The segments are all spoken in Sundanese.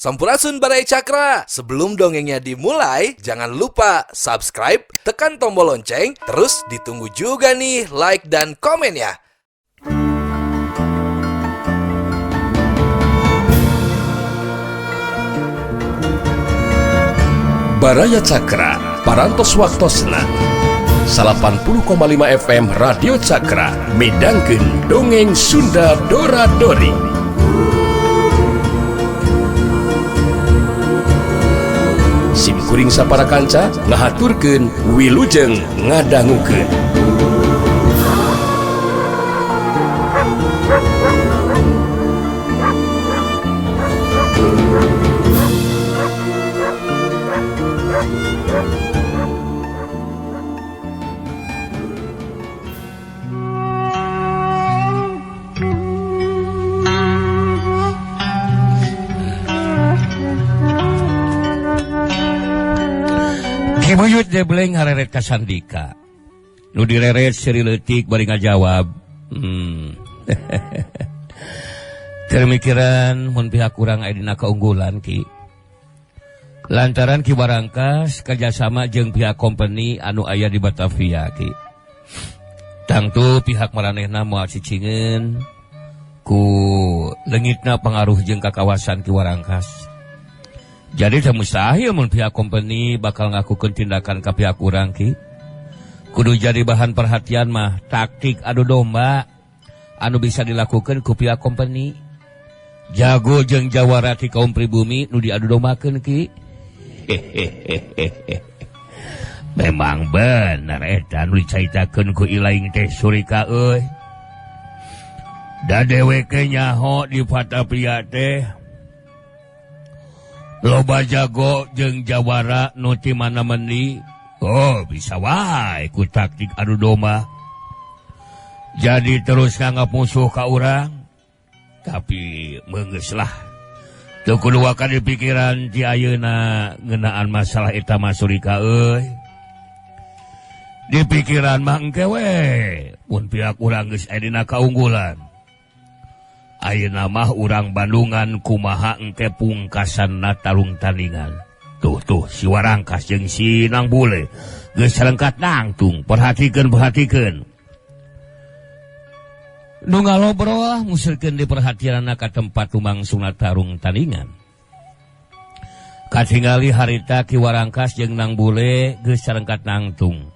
Sampurasun Baraya Cakra. Sebelum dongengnya dimulai, jangan lupa subscribe, tekan tombol lonceng, terus ditunggu juga nih like dan komennya. Baraya Cakra, Parantos Waktosna 80,5 FM Radio Cakra midangkeun dongeng Sunda Dora Dori. Sim kuring sapara kanca ngahaturkeun wilujeng ngadangukeun. Ki Buyut Debleng ngareret ka Sandika. Nu direret seuri leutik bari ngajawab. Keur mikiran mun pihak urang aya dina kaunggulan Ki. Lantaran Ki Warangkas kerjasama jeung pihak company anu aya di Batavia Ki. Tangtu pihak maranehna moal cicingeun ku leungitna pangaruh jeung ka kawasan Ki Warangkas. Jadi teu mustahil mun pihak company bakal ngakukeun tindakan ka pihak urang Ki. Kudu jadi bahan perhatian mah taktik adu domba anu bisa dilakukan ku pihak company. Jago jeung jawara ti kaum pribumi nu diadu dombakeun Ki. Memang bener eta nu dicaritakeun ku Ilaing teh Surika euy. Da dheweke nyaho di Batavia teh loba jago jeung jawara nu ti mana mendi. Oh bisa wae ku taktik adu domba. Jadi terus nganggap musuh ka urang. Tapi meunggeus lah. Teu kudu waka di pikiran ti ayeuna ngeunaan masalah eta mah Surika euy. Di pikiran mah engke we mun pihak urang geus aya dina kaunggulan. Ayeuna mah urang Bandungan kumaha engke pungkasanna tarung tandingan. Tuh tuh si Warangkas jeung si Nang Bule geus lengkat nangtung. Perhatikeun perhatikeun. Nu ngalobrol musirkeun di perhatianna ka tempat lumangsungna tarung tandingan. Katingali harita Ki Warangkas jeung Nang Bule geus lengkat nangtung.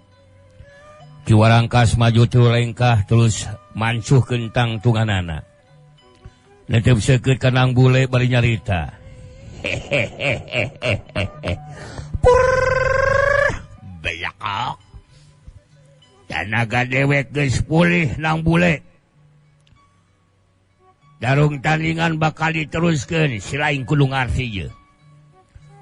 Ki Warangkas maju tilu lengkah terus mancuhkeun tangtunganana. Netep seukeut ka Nang Bule bari nyarita. Purr, belakok. Tanaga dewek geus pulih Nang Bule. Darung tandingan bakal diteruskeun si laing kudu ngarti ye.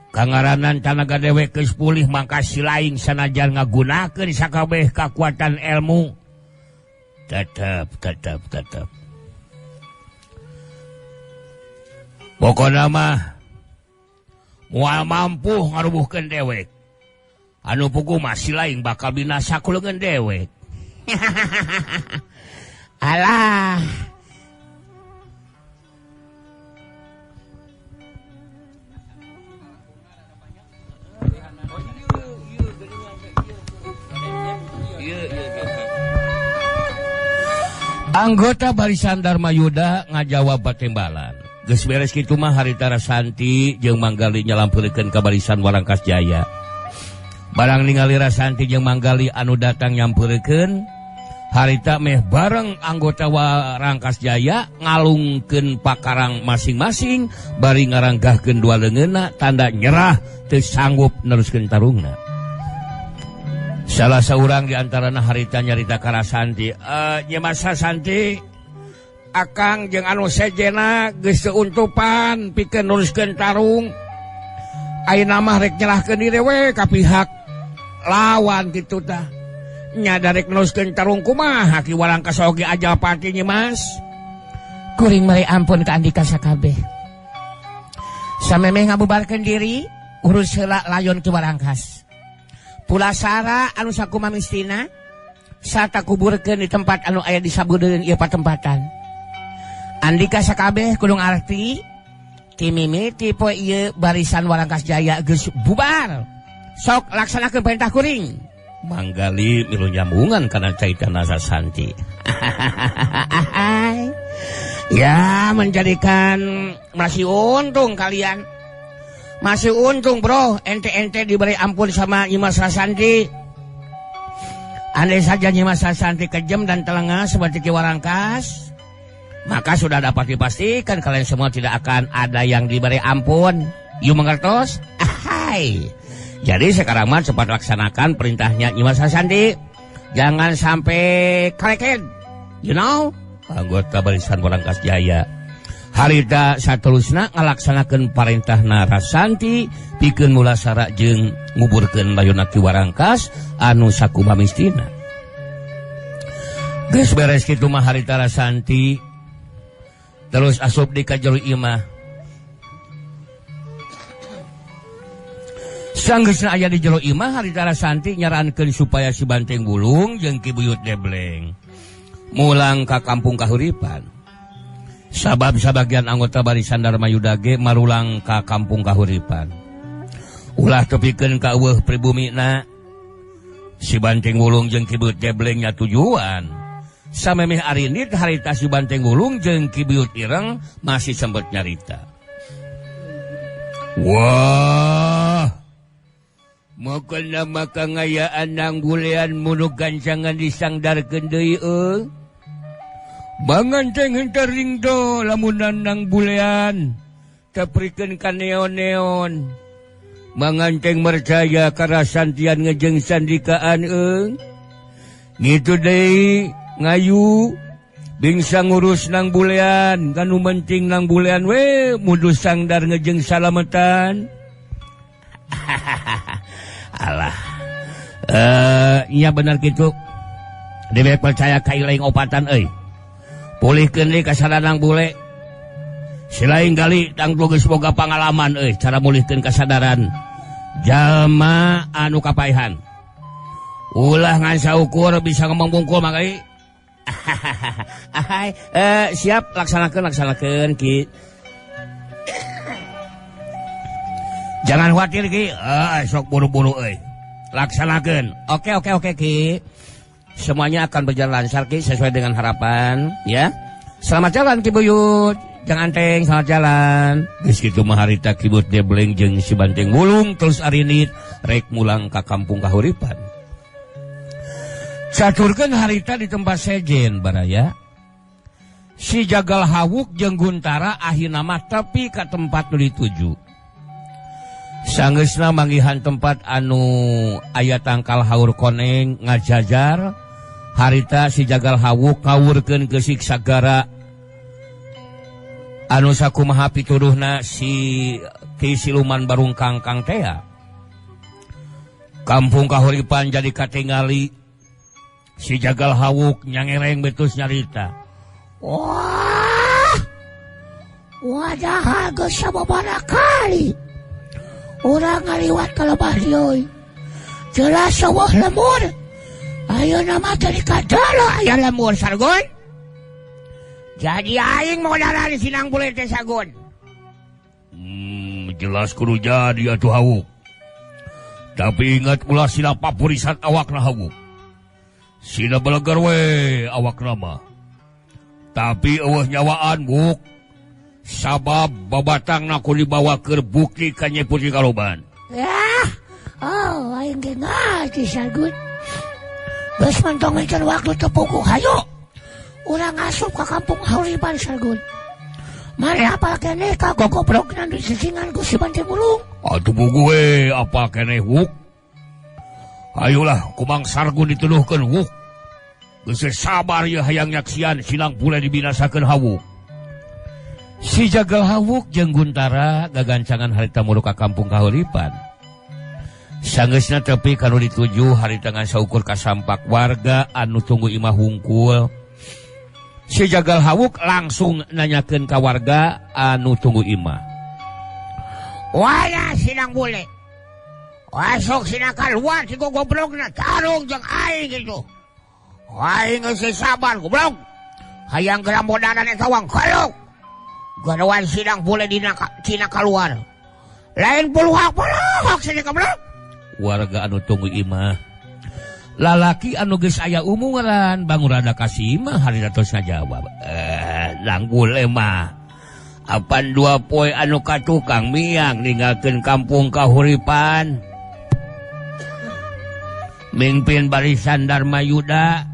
Kangaranan tanaga dewek geus pulih mangka si laing sanajan ngagunakeun sakabeh kakuatan ilmu. Tetep tetep tetep. Pokona mah moal mampu ngarubuhkeun dewek. Anu puguh mah si laing bakal binasa ku leungeun dewek. Alah. Anggota barisan Dharma Yuda ngajawab patembalan. Geus beres kitu mah harita Rasanti jeung Manggali nyalampeurkeun ka barisan Warangkas Jaya. Barang ningali Rasanti jeung Manggali anu datang nyampeurkeun, harita meh bareng anggota Warangkas Jaya ngalungkeun pakarang masing-masing bari ngaranggahkeun dua leungeunna tanda nyerah teu sanggup neruskeun tarungna. Salah seorang di antarana harita nyarita ka Rasanti, "Nyi Mas Rasanti, akang jeung anu sejena geus teu untupan pikeun neruskeun tarung. Ayeuna mah rek nyerahkeun diri we ka pihak lawan kitu tah. Nya darek neruskeun tarung kumaha Ki Warangkas oge ajal pati Nyi Mas." Kuring mere ampun ka andika sakabeh. Samemeh ngabubarkeun diri, urus heula layon Ki Warangkas. Pulasara anu sakuma mistina sarta kuburkeun di tempat anu aya di sabeudeun ieu patempatan. Andika sakabeh kudu ngarti Ti mimiti poe ieu barisan Warangkas Jaya geus bubar. Sok laksanakeun perintah kuring. Manggali milu nyambungan kana caitana Rasanti. Ya, menjadikan masih untung kalian. Masih untung bro, ente-ente diberi ampun sama Nyimas Rasanti. Andai saja Nyimas Rasanti kejam dan telengah seperti Ki Warangkas, maka sudah dapat dipastikan kalian semua tidak akan ada yang diberi ampun. You mengertos? Ahai. Jadi sekarang mah cepat laksanakan perintahnya Nyimas Rasanti. Jangan sampai kaleken. You know? Anggota barisan Warangkas Jaya harita saterusna ngalaksanakeun parentahna Rasanti pikeun mulasara jeung nguburkeun layona Ki Warangkas anu sakumaha mistina. Geus beres kitu mah harita Rasanti terus asup di ka jero imah. Sanggeusna aya di jero imah harita Rasanti nyarankeun supaya si Banteng Bulung jeung Ki Buyut Debleng mulang ka kampung Kahuripan. Sabab sabagian anggota barisan Dharma Yuda ge marulang ka kampung Kahuripan. Ulah tepikeun ka eueuh pribumina. Si Banteng Wulung jeung Ki Buyut Debleng nya tujuan. Samemeh arinit harita si Banteng Wulung jeung Ki Buyut Ireng masih sempet nyarita. Wah, mokona maka ngayaan nang bulean munu gancangan disangdarkeun deui euy. Banganteng henteu ringdo lamunan nang bulean teprikeun ka neon-neon. Manganteng mercaya karasantian ngejeng sandikaan eung. Ngitu deui ngayu bingsa ngurus nang bulean kanu penting nang bulean we mudu sangdar ngejeng salametan. Alah. Iya bener kitu. Dewek percaya ka ilaing opatan euy. Pulihkeun deui kasadaran bule. Selain gali tangtu geus boga pangalaman euy cara mulihkeun kasadaran jalma anu kapaehan. Ulah ngan saukur bisa ngomong bungkul mah euy. Ahai, siap laksanakeun Ki. Jangan khawatir Ki, sok buru-buru euy. Laksanakeun. Oke Ki. Semuanya akan berjalan lancar Ki sesuai dengan harapan ya. Selamat jalan Ki Buyut. Jangan teng, selamat jalan. Geus kitu mah harita Ki Buyut Debleng jeung si Banteng Wulung terus arinit rek mulang ka kampung Kahuripan. Caturkeun harita di tempat sejen baraya. Si Jagal Hawuk jeung Guntara akhirna mah tepi ka tempat nu dituju. Sanggeusna manggihan tempat anu aya tangkal haur koneng ngajajar. Harita si Jagal Hawuk ngawurkeun geusik sagara anu sakumaha pituduhna si Ki Siluman Barungkang Kang tea. Kampung Kahuripan jadi katingali. Si Jagal Hawuk nyangereng betus nyarita. Wah, wadah geus sababaraha kali urang ngaliwat ka lebah dieu. Jelas sawah lemur. Ayeuna mah jadi kadalo aya lemur Sargon. Jadi aing modaran sinang bule teh Sargon. Jelas kudu jadi atuh Hawuk. Tapi ingat ulah sila papurisan awakna Hawuk. Sila belegar we awakna mah. Tapi eueuh nyawaan Wuk. Sabab babatangna kudu dibawa keur bukti ka Nyai Putri Kaloban. Yah, oh aing ge ngarti Sargon. Geus mentong encan waktu teu puguh hayu. Urang asup ka kampung Kahuripan Sargon. Mari apal keneh ka gogobrogna di sisingan ku si Banteng Wulung. Atuh puguh we apa keneh Wuk. Ayolah kumang Sargun dituduhkeun Wuk. Geus sabar ieu hayang nyaksian silang pula dibinasakeun Hawuk. Si Jagal Hawuk jeung Guntara gagancangan harita muru ka kampung Kahuripan. Sanggeusna tepi kanu dituju harita ngan saukur kasampak warga anu tunggu imah hungkul. Si Jagal Hawuk langsung nanyakeun ka warga anu tunggu imah. Waya sinang bule. Wasok sina kaluar si gogobrogna tarung jeung aing kitu. Aing geus sabar goblok. Hayang geura modaran eta wang kolok. Gadawan sidang boleh dina Cina keluar. Lain puluhak-puluhak sini keblok. Warga anu tunggu imah. Lalaki anu geus aya umuran bangurada kasih imah harita tos ngajawab. Langgul mah. Apan dua poe anu ka tukang miang ninggalkeun kampung Kahuripan. Mimpin barisan Dharma Yuda.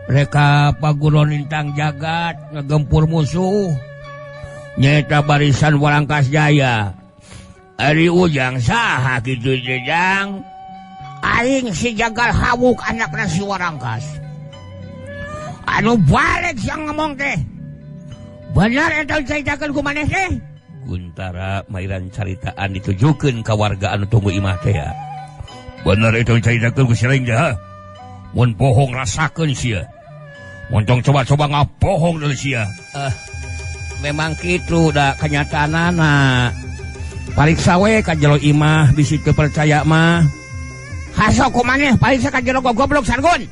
Reka paguron lintang jagat ngegempur musuh. Nyata barisan Warangkas Jaya. Ari Ujang saha kitu jejang? Aing si Jagal Hawuk anakna si Warangkas. Anu balik yang ngomong teh. Bener eta dicaritakeun ku maneh teh? Guntara mairan caritaan ditujukeun ka warga anu tunggu imah teh ya. Bener eta dicaritakeun ku si Leng teh. Mun bohong rasakeun sia. Mun tong coba-coba ngabohong deui sia. Memang kitu da kenyataanana. Pariksa we ka jero imah bisi teu percaya mah. Haso ku maneh pariksa ka jero goblok Sargun.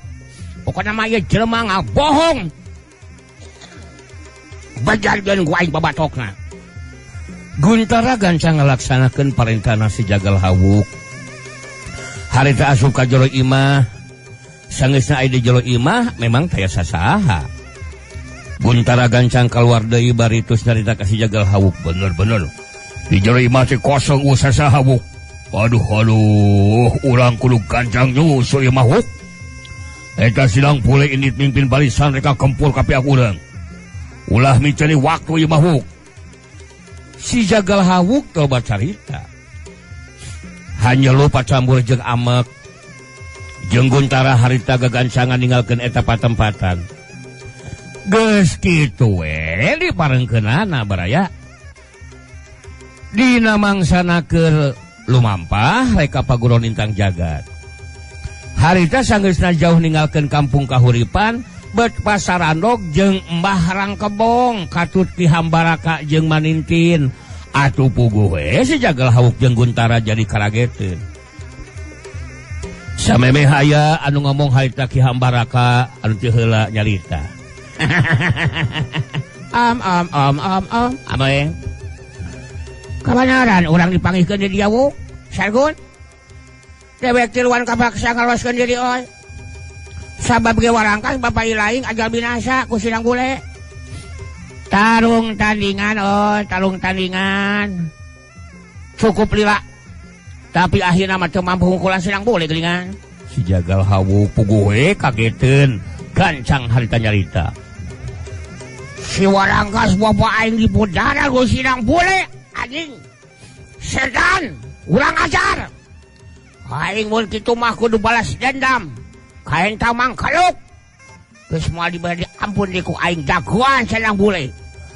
Pokona mah ieu jelema ngabohong. Bejarkeun ku aing babatokna. Guntara gancang ngalaksanakeun parentana si Jagal Hawuk. Harita asup ka jero imah. Sangeusna aya di jero imah memang taya sasaha. Guntara gancang keluar deui bari tos nyarita ka si Jagal Hawuk. Bener-bener di jero imah teh kosong eueuh sasaha Wuk. Aduh aduh, urang kudu gancang nyusul imah Wuk. Eta sidang pule indit mimpin barisan reka kempur ka pihak urang. Ulah miceni waktu imah Wuk. Si Jagal Hawuk coba carita. Hanya lupa campur jeung amek. Jeung Guntara harita gagancangan ninggalkeun eta patempatan. Geus kitu we diparengkeunana baraya. Dina mangsana keur lumampah reka paguron lintang jagat. Harita sanggeusna jauh ninggalkeun kampung Kahuripan, bet pasarandog jeung Mbah Rangkebong katut Ki Hambaraka jeung Manintin. Atuh puguh we si Jagal Hawuk jeung Guntara jadi karageteun. Samemeh aya anu ngomong harita Ki Hambaraka anu teu heula nyarita. Am am am am am ame. Kabanaran urang dipanggihkeun di dieu Wuk. Sargun. Dewek tiluan kapaksa ngaloskeun diri oy. Sabab ge Warangkas bapak ilaing ajal binasa ku sidang bule. Tarung tandingan oy, tarung tandingan. Cukup lila. Tapi akhirna mah teu mampu ngungkulan sidang bule geuningan. Si Jagal Hawuk puguh we kageteun gancang harita nyarita. Si Warangkas bapak aing dipudara ku sidang bule anjing. Setan, urang ajar. Aing mun kitu mah kudu balas dendam. Kaen tamang kaluk. Geus moal diberi ampun di ku aing jagoan sedang bule.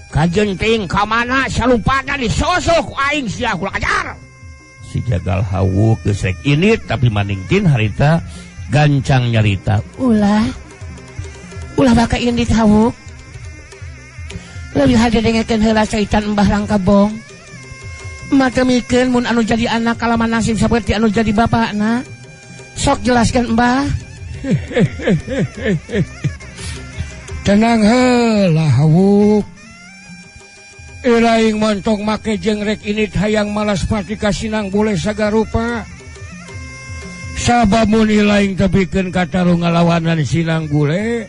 Kajenting ka mana salupana disosok ku aing sia kurang ajar. Si Jagal Hawuk geus rek init tapi maningtin harita gancang nyarita. Ulah. Ulah baka indit Hawuk. Leuwih hade dengekeun heula caitan Mbah Rangkebong. Mata mikeun mun anu jadi anak kalaman nasib saperti anu jadi bapakna. Sok jelaskan Mbah. Tenang heula Hawuk. Iraing montong make jeung rek init hayang malas pati kasinang boleh sagarupa. Sabab mun ilaing tepikeun katarung ngalawanan sinang gule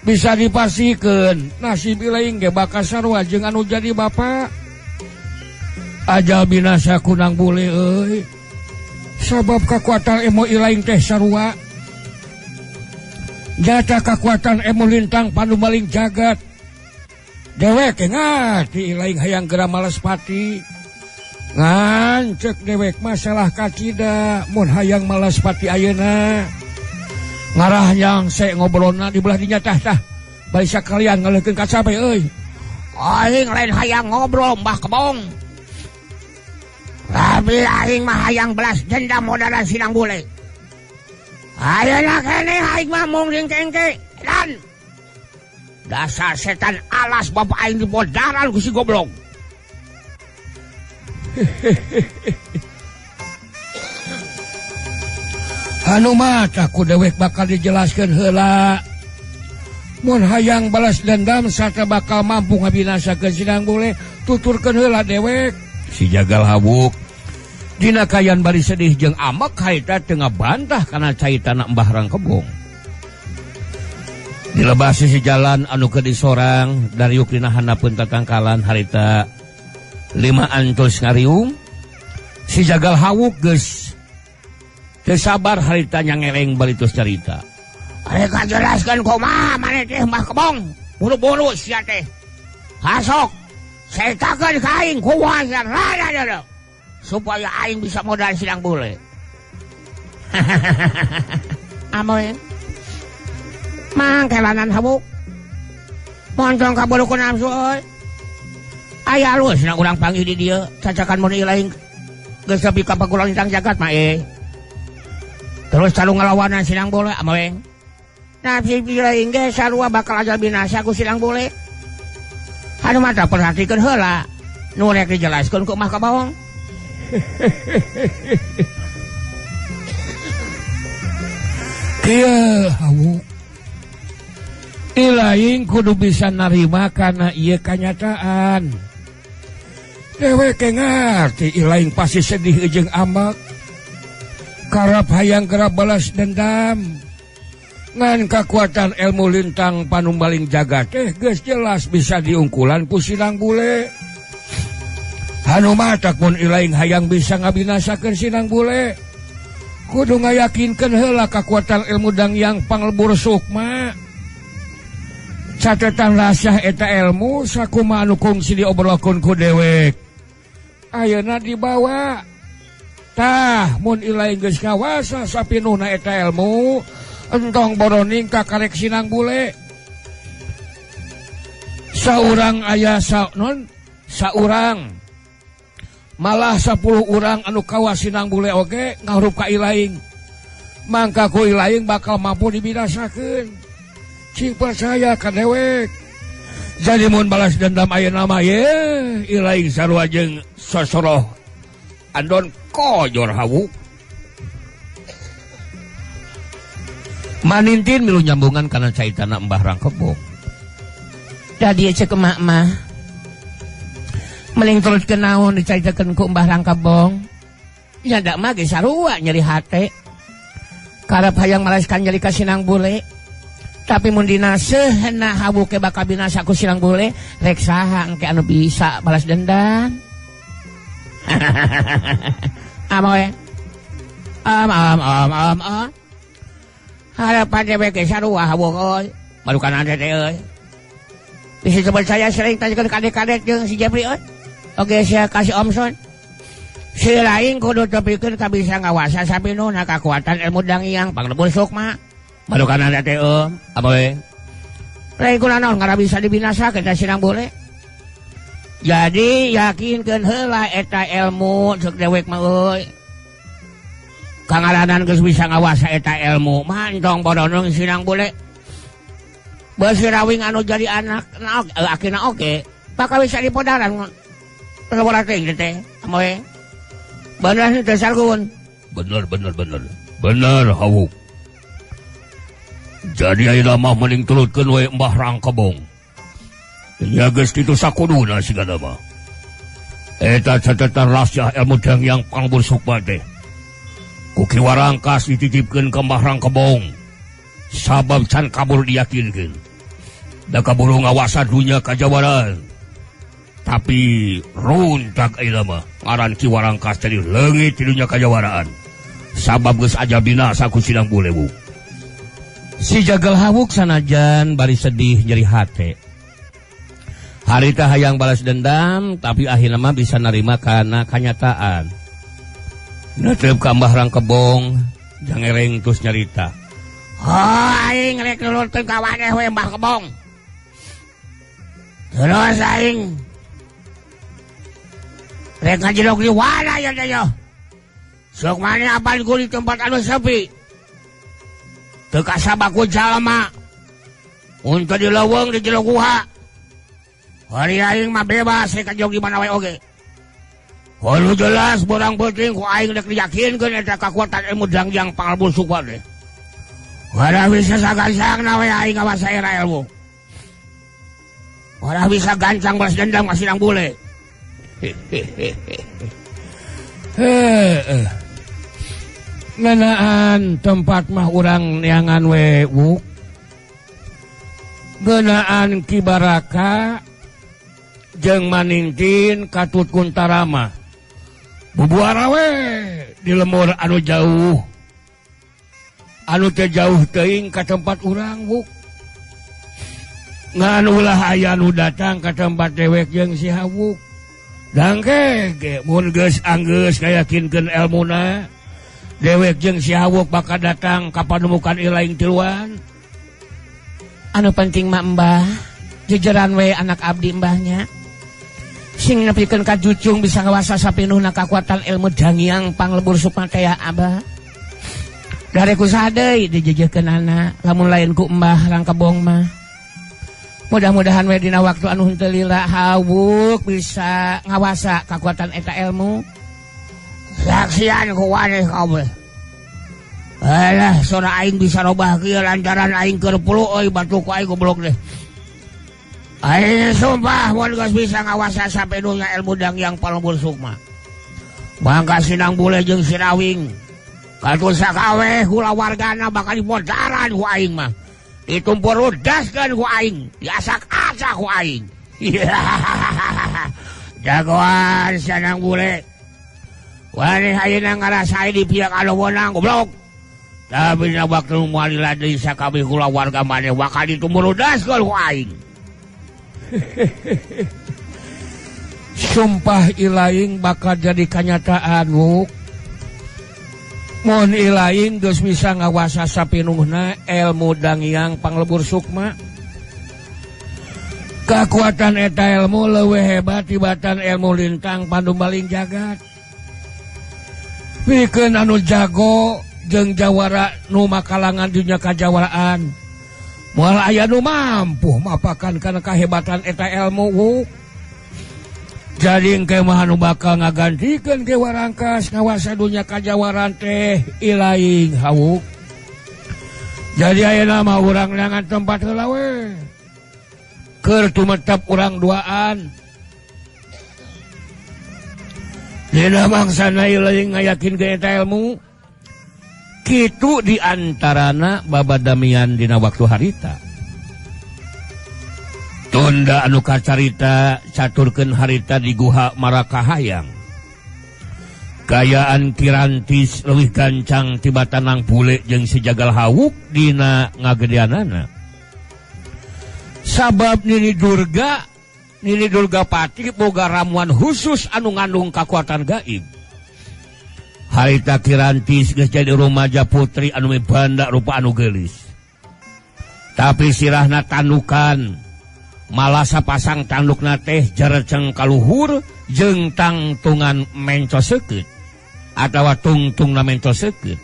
bisa dipastikeun nasib ilaing ge bakal sarua jeung anu jadi bapa. Ajal binasa kunang bule euy. Sabab kakuatan emo ilaing teh sarua. Nyata kakuatan emo lintang panumaling jagat. Dewek ngarti ilaing hayang geura malas pati. Ngan cek dewek masalah kacida mun hayang malas pati ayeuna. Ngarah yang se ngobrolna di belah dinya tah tah. Bari sakalian ngaleukeun ka cabe euy. Aing lain hayang ngobrol Mbah Kebong. Tapi aing mah hayang belas dendam modalan sidang bule. Ayeuna keneh aing mah mung jeung kengke dan dasar setan alas bapak aing dibodaran ku si goblok. Anu mah ku dewek bakal dijelaskeun heula. Mun hayang balas dendam sarta bakal mampu ngabinasakeun Sinang Bule, tuturkeun heula dewek. Si Jagal Hawuk dina kayan bari sedih jeung amek harita teu ngabantah kana caritana Mbah Rangkebong. Dilebasi si jalan anu keur disorang dariuk dina handapeun tatangkalan harita limaan terus ngariung. Si Jagal Hawuk geus teu sabar harita nyangereng bari terus carita. Rek ngajelaskeun kumaha maneh teh Mbah Kebong, buru-buru sia teh. Hasok caritakeun ka aing kumaha rada supaya aing bisa modal Sinang Bule. Amoy. Mangkelanan Hawuk. Montong kaburu ku nafsu euy. Aya alus na urang panggih di dieu, cacakan mun lain geus tepi ka pagulang lintang jagat mah eh. Terus salu ngalawanan Sinang Bule amoy. Nafsu lain ge sarua bakal aja binasa ku Sinang Bule. Anu mata perhatikeun heula nu rek dijelaskeun ku Mbah Kebong. Kieu Hawuk. Ilaing kudu bisa narima kana ieu kanyataan. Dewek ngarti ilaing pasti sedih jeung amek. Karep hayang kerap balas dendam. Ngan kakuatan ilmu lintang panumbaling jagat teh geus jelas bisa diungkulan ku Sinang Bule. Anu matak mun ilaing hayang bisa ngabinasakeun Sinang Bule, kudu ngayakinkeun heula kakuatan ilmu Dangyang Panglebur Sukma. Catetan rasah eta ilmu sakumaha anu kungsi diobrolkeun ku dewek. Ayeuna dibawa. Tah mun ilaing geus kawasa sapinuhna eta ilmu, entong boroning ka karek Sinang Bule. Saurang aya non saurang malah 10 urang anu kawas Sinang Bule oge ngahurup ka ilaing. Mangka ku ilaing bakal mampu dibinasakeun. Cing percaya ka dewek. Jadi mun balas dendam ayeuna mah ye ilaing sarua jeung sosoroh andon kojor Hawuk. Manintin milu nyambungan kana caritana Mbah Rangkebong. Tadi cek emak mah meling terus kenaon dicaritakeun ku Mbah Rangkebong. Nya dak mah ge sarua nyeri hate. Karep hayang malaskan nyeri ka Sinang Bule. Tapi mun dinasehna Hawuk ke bakal binasa ku Sinang Bule, rek saha engke anu bisa balas dendam. Amoy. Am am am am am. Harapan dewek ge sarua Hawuk euy. Marukan ade teh euy. Bisa teman saya sering tanyakan kadek-kadek jeung si Jepri euy. Oke, saya kasih Omson. Si lain kudu tepikeun ka bisa ngawasa sapinuna kakuatan ilmu Dangyang Panglebur Sukma. Marukan ade teh euy. Amoy. Lain kunaon ngara bisa dibinasakeun ka Sinang Bule. Jadi yakinkeun heula eta ilmu ceuk dewek mah euy. Kangaranan geus bisa ngawasa eta ilmu mah entong bodonong Sinang Bule. Beusi rawing anu jadi anak akina oge bakal bisa dipodaran sabaraha teuing teh amoy. Bener teh sargun. Bener bener bener. Bener Hawuk. Jadi ayeuna mah mending turutkeun we Mbah Rangkebong. Nya geus kitu sakuduna sigana mah. Eta catetan rahasia ilmu Dangyang Panglebur Sukma teh. Ku Ki Warangkas dititipkeun ka Mbah Rangkebong. Sabab can kabur diyakinkeun. Da kaburu ngawasa dunya kajawaran. Tapi runtak ayeuna mah ngaran Ki Warangkas jadi leungit di dunya kajawaraan. Sabab geus aja binasa ku Sinang Bule. Si Jagal Hawuk sanajan bari sedih nyeri hate. Harita hayang balas dendam tapi akhirna mah bisa narima kana kanyataan. Netep ka Mbah Rangkebong jangereng terus nyarita. Aing rek nulurkeun ka maneh we Mbah Kebong. Terus aing rek ngajelok di wana ya teh yo. Sok maneh apal ku di tempat anu sepi. Teu kasaba ku jalma. Mun teu di leuweung di jero guha. Hari aing mah bebas rek ngajog di mana wae oge. Hulu jelas borang penting ku aing rek diyakinkeun eta kakuatan ilmu Dangyang Panglebur Sukma teh. Ora bisa sagancang we aing ngawasa era ilmu. Ora bisa gancang balas dendam ka Sinang Bule. Heeh. Ngeunaan tempat mah urang neangan we wuk. Ngeunaan Ki Baraka jeung Manintin katut Kuntarama. Bubuara we di lemur anu jauh. Anu teu jauh teuing ka tempat urang wuk. Ngan ulah aya nu datang ka tempat dewek jeung si Hawuk. Dangke ge mun geus anggeus ngayakinkeun elmuna dewek jeung si Hawuk bakal datang ka panemukan ilaing tiluan. Anu penting mah Mbah, jejeran we anak abdi mbahnya. Sing nepikeun ka jucung bisa ngawasa sapinuhna kakuatan ilmu dangiang panglebur sukma teh abah. Dare ku saha deui dijejehkeunana lamun lain ku Mbah Rangkebong mah. Mudah-mudahan we dina waktu anu henteu lila Hawuk bisa ngawasa kakuatan eta ilmu. Saksian ku waneh kabeh. Alah, sora aing bisa robah kieu lantaran aing keur pulu euy batu ku aing goblok deh. Aing sumpah mun geus bisa ngawasa sapenuhna ilmu dangiang panglebur sukma. Mangka Sinang Bule jeung Sirawing katuh sakaweh kulawargana bakal dimontaran ku aing mah. Ditumpur rudaskeun ku aing, diasak-asak ku aing. Jagoan Sinang Bule. Waneh ayeuna ngarasain di pihak anu wenang goblok. Tapi dina waktu moal lila deui sakabeh kulawarga maneh bakal ditumpur rudaskeun ku aing. Sumpah ilaing bakal jadi kanyataan wuk. Mun ilaing geus bisa ngawasa sapinuhna ilmu dangiang panglebur sukma. Kakuatan eta ilmu leuwih hebat tibatan ilmu lintang pandumbaling jagat. Pikeun anu jago jeung jawara nu makalangan dunya kajawaraan. Moal aya nu mampu mapakan kana kahebatan eta ilmu wuk. Jadi engke mah anu bakal ngagantikeun Ki Warangkas ngawasa dunya kajawaran teh ilaing Hawuk. Jadi ayeuna mah urang neangan tempat heula we. Keur tumetep urang duaan. Dina mangsana ilaing ngayakinkeun eta ilmu. Kitu di antarana babadamian dina waktu harita. Tunda anu kacarita caturkeun harita di guha Marakahayang. Gayaan Kirantis leuwih gancang tibatan Nang Bule jeung si Jagal Hawuk dina ngagedeanana. Sabab Nini Durga, Nini Durgapati boga ramuan khusus anu ngandung kakuatan gaib. Harita Kirantis geus jadi rumaja putri anu mibanda rupa anu geulis. Tapi sirahna tandukan. Malah sapasang tandukna teh jareceng kaluhur jeung tangtungan menco seukeut atawa tungtungna menco seukeut.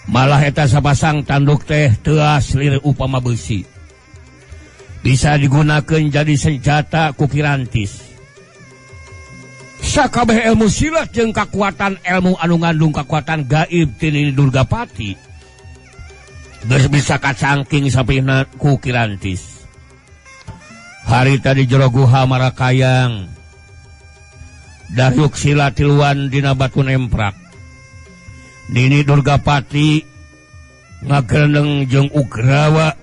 Malah eta sapasang tanduk teh teuas lir upama beusi. Bisa digunakeun jadi senjata ku Kirantis. Sakabeh ilmu silat jeung kakuatan ilmu anu ngandung kakuatan gaib ti Nini Durgapati geus bisa kacangking sapihna ku Kirantis. Harita di jero guha Marakayang daryuk sila tiluan dina batu nemprak. Nini Durgapati ngagereneng jeung Ugrawa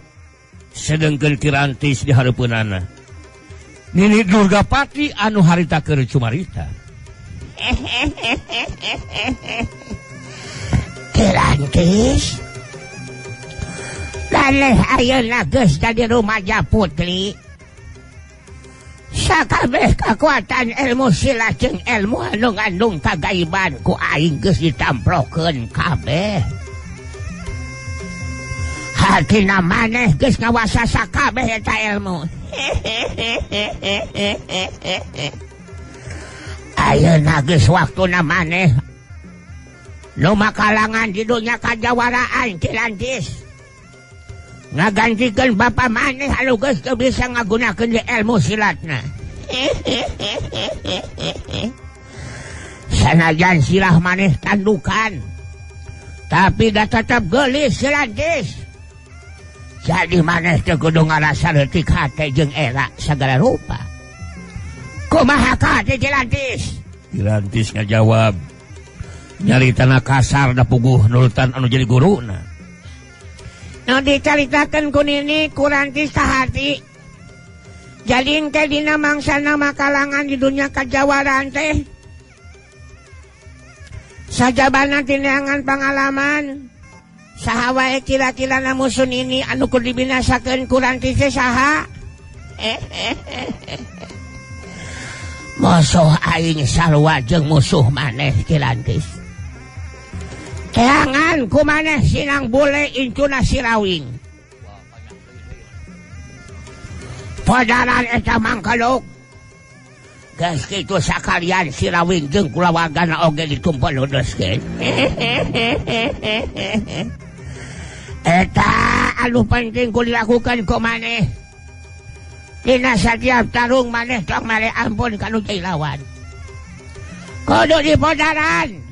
sedengkeun Kirantis di hareupeunana. Nini Durgapati anu harita keur cumarita. Kirantis, laleh ayeuna geus jadi rumaja putri. Sakabeh kakuatan ilmu silat jeung ilmu anu ngandung kagaiban ku aing geus ditamplokeun kabeh. Hartina maneh geus ngawasa sakabeh eta ilmu. Ayeuna geus waktuna maneh nu makalangan di dunya kajawaraan Kirantis. Ngagantikeun bapa maneh anu geus teu bisa ngagunakeun ilmu silatna. Sanajan sirah maneh tandukan, Tapi da tetep geulis Kirantis. Jadi maneh teu kudu ngarasa leutik hate jeung era sagala rupa. Kumaha ka Kirantis? Kirantis ngajawab. Nyaritana kasar da puguh nurutan anu jadi guruna. Nu dicaritakeun ku nini ku Rantis kahati. Jadi engke dina mangsana makalangan di dunia kajawaraan teh. Sajabana tineangan pangalaman. Saha wae kira-kira na musuh nini anu kudu dibinasakeun ku Rantis teh saha? Musuh aing sarua jeung musuh maneh Kirantis. Teangan ku maneh sinang bule incuna sirawing. Podaran eta mangkaluk. Geus kitu sakalian sirawing jeung kulawargana oge ditumpel ludeskeun. Eta anu penting ku dilakukan ku maneh. Dina satiap tarung maneh tong mare ampun ka nu jadi lawan. Kudu dipodaran.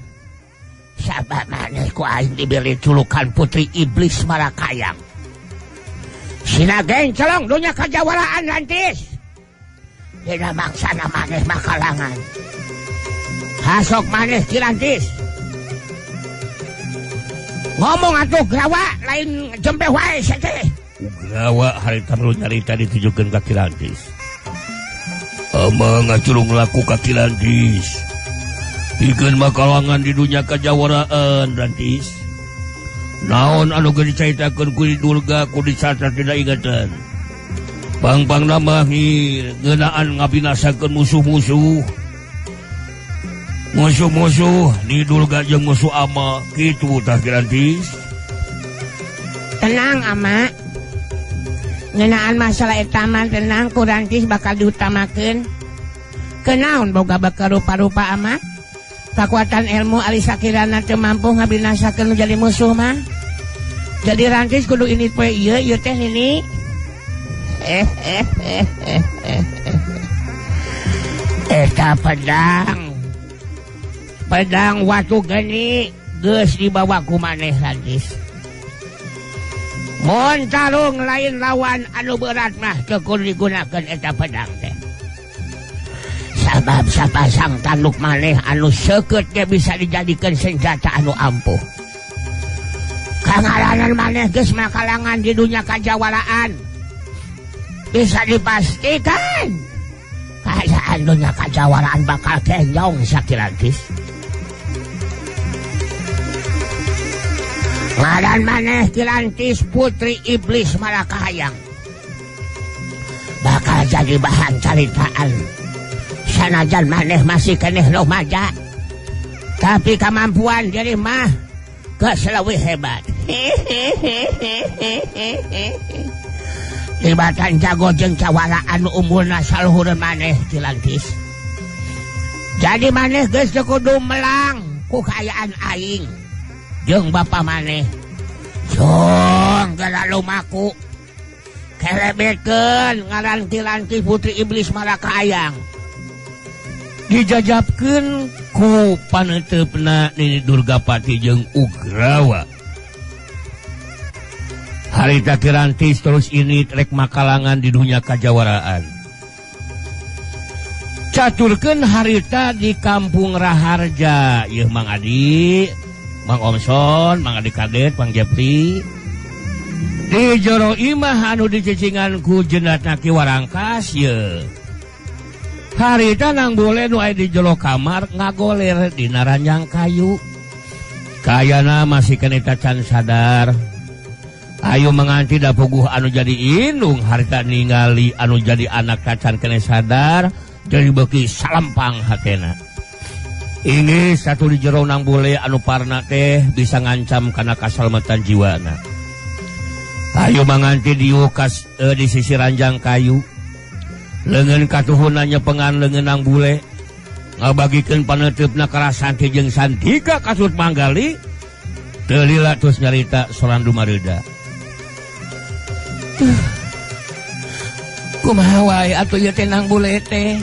Sabab maneh ku aing diberi julukan Putri Iblis Marakayang. Sina gencelong dunya kajawaraan Rantis. Dina mangsana maneh makalangan. Hasok maneh Kirantis. Ngomong atuh Grawa lain jempe wae teh. Ugrawa harita nu nyarita ditujukeun ka Kirantis. Ama ngacurung laku ka Kirantis. Pikeun makalangan di dunya kajawaraan Rantis. Naon anu geus dicaritakeun ku Durga ku dicatat dina ingatan. Pang-pang mah ngeunaan ngabinasakeun musuh-musuh. Musuh-musuh di Durga jeung musuh ama kitu tah Kirantis. Tenang ama. Ngeunaan masalah eta mah tenang ku Rantis bakal diutamakeun. Kenaon boga bakal rupa-rupa ama? Kakuatan ilmu ari sakirana teu mampu ngabinasakeun nu jadi musuh mah. Jadi Rantis kudu ini poe ieu ieu teh nini. Eta pedang. Pedang watu geni geus dibawa ku maneh Rantis. Mun tarung lain lawan anu berat mah teu kudu digunakeun eta pedang teh. Sabab sapasang tanduk maneh anu seukeut ge bisa dijadikeun senjata anu ampuh. Kangaranan maneh geus makalangan di dunya kajawaraan. Bisa dipastikan kaayaan dunya kajawaraan bakal kenyong sakirantis. Ngaran maneh Kirantis Putri Iblis Marakahayang bakal jadi bahan caritaan. Sanajan maneh masih keneh rumaja, tapi kemampuan diri mah geus leuwih hebat. Tibatan jago jeung cawara anu umurna saluhureun maneh Kirantis. Jadi maneh geus teu kudu melang ku kaayaan aing jeung bapa maneh. Jong geura lumaku. Kelebetkeun ngaran Kirantis Putri Iblis Marakayang. Dijajabkeun ku paneuteupeuna Nini Durgapati jeung Ugrawa. Harita Kirantis terus ini rek makalangan di dunia kajawaraan. Caturkeun harita di kampung Raharja. Yeuh Mang Adi, Mang Omson, Mang Adi Kadet, Mang Jepri. Di jero imah anu dicecingan ku jenatna Ki Warangkas yeuh. Harita nang bule nu aya di jero kamar ngagoler dina ranjang kayu. Kayana masih keneh can sadar. Ayo menganti da puguh anu jadi indung harita ningali anu jadi anak tacan keneh sadar jadi beuki salempang hatena. Ini satu di jero nang bule anu parna teh bisa ngancam kana kasalamatan jiwana. Ayo manganti diukas di sisi ranjang kayu. Leungeun katuhunna nyepengan leungeun nang bule ngabagikeun paneuteupeuna ka Rasanti jeung Santika kasut Manggali. Teu lila terus nyarita sorandu mareuda. Kumaha wae atuh ieu teh nang bule teh.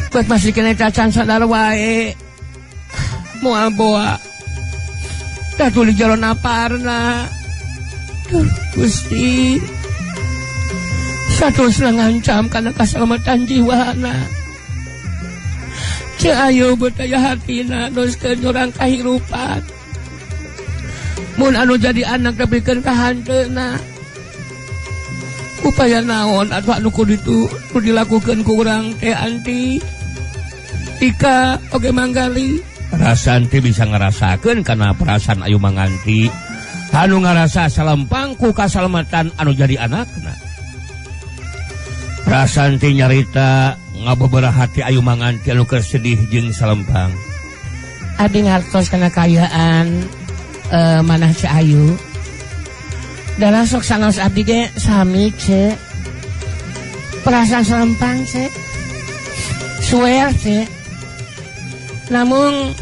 Buat masih kena cacan sadar wae. Moal boa. Tatu di jero naparna. Duh, Gusti. Saterusna ngancam kana kasalamatan jiwana. Ceu Ayu betaya hatina teruskeun urang kahirupan. Mun anu jadi anak tepikeun ka hanteuna. Upaya naon atuh anu kudu ditu kudu dilakukeun ku urang teh Anti. Ika oge Manggali. Rasanti bisa ngerasakeun kana perasaan Ayu Manganti. Anu ngarasa salempang ku kasalamatan anu jadi anakna. Rasanti nyarita ngabebera hati Ayu Manganti anu keur sedih jeung salempang. Abdi ngartos kana kaayaan manah Ceu Ayu. Dalah sok sanaos abdi ge sami ce. Perasaan salempang ce. Suwer ce. Namun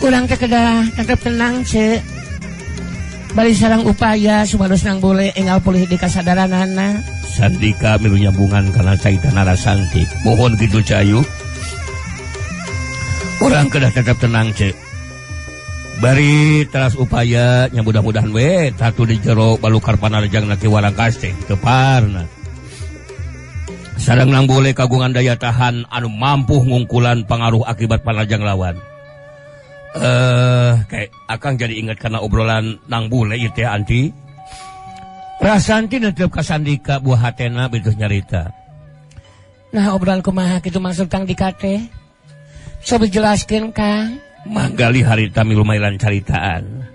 urang teh kedah tetep tenang ce. Bari sareng upaya supados nang boleh enggal pulih di kasadaranana. Sandika milu nyambungan kana caitana Rasanti. Mohon kitu Ceu Ayu. Urang kedah tetep tenang ce. Bari teras upaya nya mudah-mudahan we tatu di jero balukar panarjang na Ki Warangkas teh teu parna. Sareng nang boleh kagungan daya tahan anu mampu ngungkulan pangaruh akibat panarjang lawan. Kayak akang jadi ingat karena obrolan nang bule ieu teh Anti. Rasanti netep ka Sandika buah hatena betus nyarita. Nah obrolan kumaha kitu maksud Kang Dika teh? Coba jelaskeun Kang. Manggali harita milu mailan caritaan.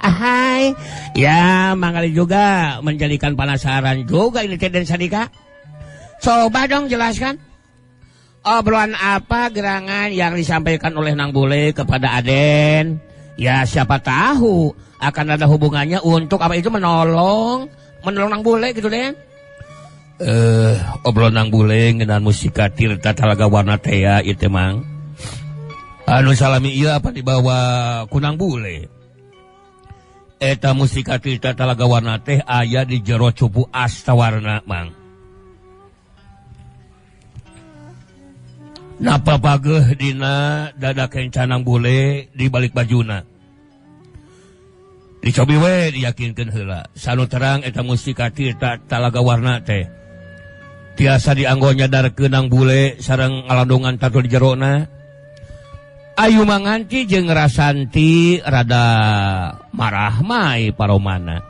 Ahai, ya Manggali juga menjadikan penasaran juga ini teh dan Sandika. Coba dong jelaskan. Obrolan apa gerangan yang disampaikan oleh Nang Bule kepada Aden? Ya siapa tahu akan ada hubungannya untuk apa itu menolong Nang Bule gitu Den. Obrolan Nang Bule ngeunaan musika Tirta Talaga Warna tea ieu teh Mang. Anu salami ieu apa dibawa ku Nang Bule. Eta musika Tirta Talaga Warna teh aya di jero cupu Astawarna Mang. Napa pageuh dina dada kenca Nang Bule di balik bajuna. Dicobi we diyakinkeun heula. Sanu terang eta musika Tirta Talaga Warna teh tiasa dianggo nyadarkeun Nang Bule sareng ngalandongan tatu di jerona. Ayu Manganti jeung Rasanti rada marah mai paromana.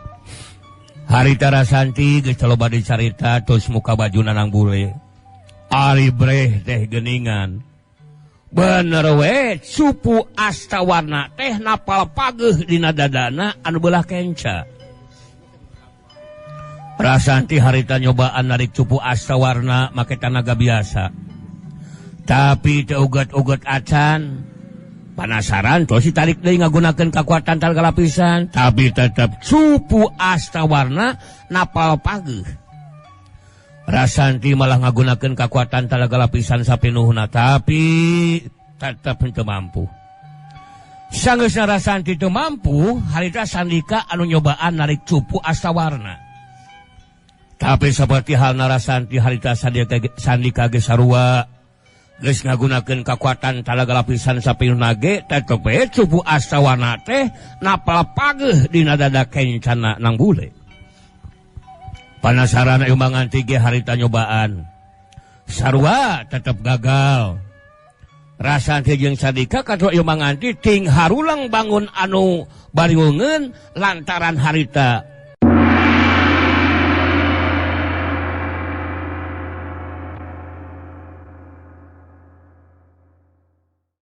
Harita Rasanti geus loba dicarita terus muka bajuna Nang Bule. Ari breh teh geningan. Bener we cupu Astawarna teh napal pageuh dina dadana anu beulah kenca. Rasanti harita nyobaan narik cupu Astawarna make tanaga biasa. Tapi teu uget-uget acan. Penasaran terus ditarik deui ngagunakeun kakuatan talaga lapisan, tapi tetep cupu Astawarna napal pageuh. Rasanti malah ngagunakeun kakuatan talaga lapisan sapinuhna, tapi tetep henteu mampu. Sanggeusna Rasanti teu mampu, harita Sandika anu nyobaan narik cupu Astawarna. Tapi seperti halna Rasanti harita Sandika ge sarua geus ngagunakeun kakuatan talaga lapisan sapinuhna ge tetep we cupu Astawarna teh napal pageuh dina dada kencana Nang Bule. Penasaran Ayu Manganti ge harita nyobaan. Sarua tetep gagal. Rasanti jeung Sandika katua Ayu Manganti ting harulang bangun anu bariungeun lantaran harita